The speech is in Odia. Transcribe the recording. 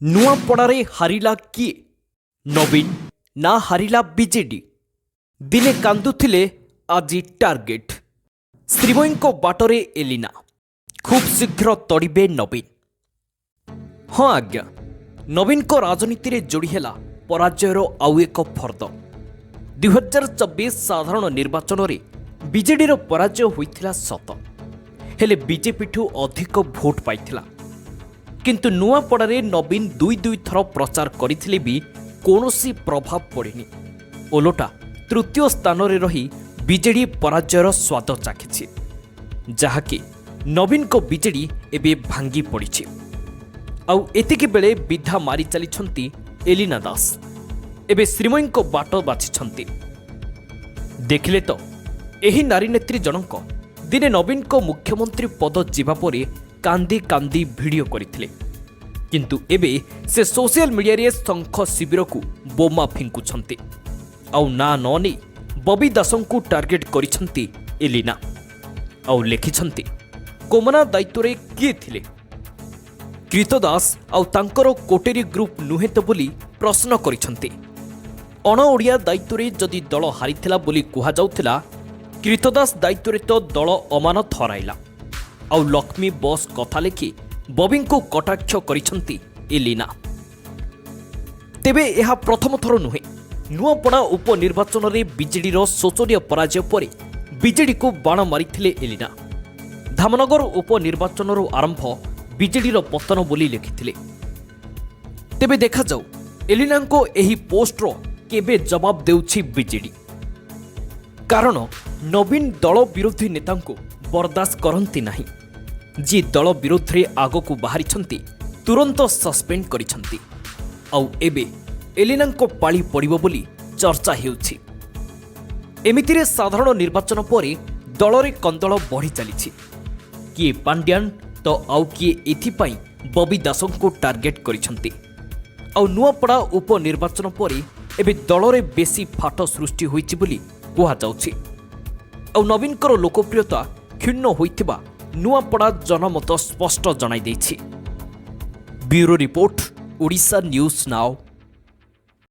ନୂଆପଡ଼ାରେ ହାରିଲା କିଏ, ନବୀନ ନା ହାରିଲା ବିଜେଡି? ଦିନେ କାନ୍ଦୁଥିଲେ, ଆଜି ଟାର୍ଗେଟ। ଶ୍ରୀମୟୀଙ୍କ ବାଟରେ ଏଲିନା, ଖୁବ୍ ଶୀଘ୍ର ତଡ଼ିବେ ନବୀନ। ହଁ ଆଜ୍ଞା, ନବୀନଙ୍କ ରାଜନୀତିରେ ଯୋଡ଼ି ହେଲା ପରାଜୟର ଆଉ ଏକ ଫର୍ଦ୍ଦ। 2024 ସାଧାରଣ ନିର୍ବାଚନରେ ବିଜେଡିର ପରାଜୟ ହୋଇଥିଲା ସତ, ହେଲେ ବିଜେପିଠୁ ଅଧିକ ଭୋଟ ପାଇଥିଲା। କିନ୍ତୁ ନୂଆପଡ଼ାରେ ନବୀନ ଦୁଇ ଦୁଇ ଥର ପ୍ରଚାର କରିଥିଲେ ବି କୌଣସି ପ୍ରଭାବ ପଡ଼ିନି। ଓଲଟା ତୃତୀୟ ସ୍ଥାନରେ ରହି ବିଜେଡି ପରାଜୟର ସ୍ୱାଦ ଚାଖିଛି, ଯାହାକି ନବୀନଙ୍କ ବିଜେଡି ଏବେ ଭାଙ୍ଗି ପଡ଼ିଛି। ଆଉ ଏତିକି ବେଳେ ବିଧା ମାରି ଚାଲିଛନ୍ତି ଏଲିନା ଦାସ। ଏବେ ଶ୍ରୀମୟୀଙ୍କ ବାଟ ବାଛିଛନ୍ତି। ଦେଖିଲେ ତ, ଏହି ନାରୀ ନେତ୍ରୀ ଜଣଙ୍କ ଦିନେ ନବୀନଙ୍କ ମୁଖ୍ୟମନ୍ତ୍ରୀ ପଦ ଯିବା ପରେ କାନ୍ଦି କାନ୍ଦି ଭିଡ଼ିଓ କରିଥିଲେ, କିନ୍ତୁ ଏବେ ସେ ସୋସିଆଲ ମିଡିଆରେ ଶଙ୍ଖ ଶିବିରକୁ ବୋମା ଫିଙ୍କୁଛନ୍ତି। ଆଉ ନାଁ ନ ନେଇ ବବି ଦାସଙ୍କୁ ଟାର୍ଗେଟ କରିଛନ୍ତି ଏଲିନା। ଆଉ ଲେଖିଛନ୍ତି, କୋମନା ଦାୟିତ୍ୱରେ କିଏ ଥିଲେ? କ୍ରୀତଦାସ ଆଉ ତାଙ୍କର କୋଟେରୀ ଗ୍ରୁପ୍ ନୁହେଁ ତ ବୋଲି ପ୍ରଶ୍ନ କରିଛନ୍ତି। ଅଣଓଡ଼ିଆ ଦାୟିତ୍ୱରେ ଯଦି ଦଳ ହାରିଥିଲା ବୋଲି କୁହାଯାଉଥିଲା, କ୍ରୀତଦାସ ଦାୟିତ୍ୱରେ ତ ଦଳ ଅମାନତ ହରାଇଲା। ଆଉ ଲକ୍ଷ୍ମୀ ବସ୍ କଥା ଲେଖି ବବିଙ୍କୁ କଟାକ୍ଷ କରିଛନ୍ତି ଏଲିନା। ତେବେ ଏହା ପ୍ରଥମ ଥର ନୁହେଁ। ନୂଆପଡ଼ା ଉପନିର୍ବାଚନରେ ବିଜେଡିର ଶୋଚନୀୟ ପରାଜୟ ପରେ ବିଜେଡିକୁ ବାଣ ମାରିଥିଲେ ଏଲିନା। ଧାମନଗର ଉପନିର୍ବାଚନରୁ ଆରମ୍ଭ ବିଜେଡିର ପତନ ବୋଲି ଲେଖିଥିଲେ। ତେବେ ଦେଖାଯାଉ ଏଲିନାଙ୍କ ଏହି ପୋଷ୍ଟର କେବେ ଜବାବ ଦେଉଛି ବିଜେଡି। କାରଣ ନବୀନ ଦଳ ବିରୋଧୀ ନେତାଙ୍କୁ ବରଦାସ୍ତ କରନ୍ତି ନାହିଁ। ଯିଏ ଦଳ ବିରୋଧରେ ଆଗକୁ ବାହାରିଛନ୍ତି, ତୁରନ୍ତ ସସ୍ପେଣ୍ଡ କରିଛନ୍ତି। ଆଉ ଏବେ ଏଲିନାଙ୍କ ପାଳି ପଡ଼ିବ ବୋଲି ଚର୍ଚ୍ଚା ହେଉଛି। ଏମିତିରେ ସାଧାରଣ ନିର୍ବାଚନ ପରେ ଦଳରେ କନ୍ଦଳ ବଢ଼ି ଚାଲିଛି। କିଏ ପାଣ୍ଡିଆନ ତ ଆଉ କିଏ ଏଥିପାଇଁ ବବି ଦାସଙ୍କୁ ଟାର୍ଗେଟ କରିଛନ୍ତି। ଆଉ ନୂଆପଡ଼ା ଉପନିର୍ବାଚନ ପରେ ଏବେ ଦଳରେ ବେଶୀ ଫାଟ ସୃଷ୍ଟି ହୋଇଛି ବୋଲି କୁହାଯାଉଛି। ଆଉ ନବୀନଙ୍କର ଲୋକପ୍ରିୟତା କ୍ଷୁଣ୍ଣ ହୋଇଥିବା ନୂଆପଡ଼ା ଜନମତ ସ୍ପଷ୍ଟ ଜଣାଇ ଦେଇଛି। Bureau report, Odisha news now.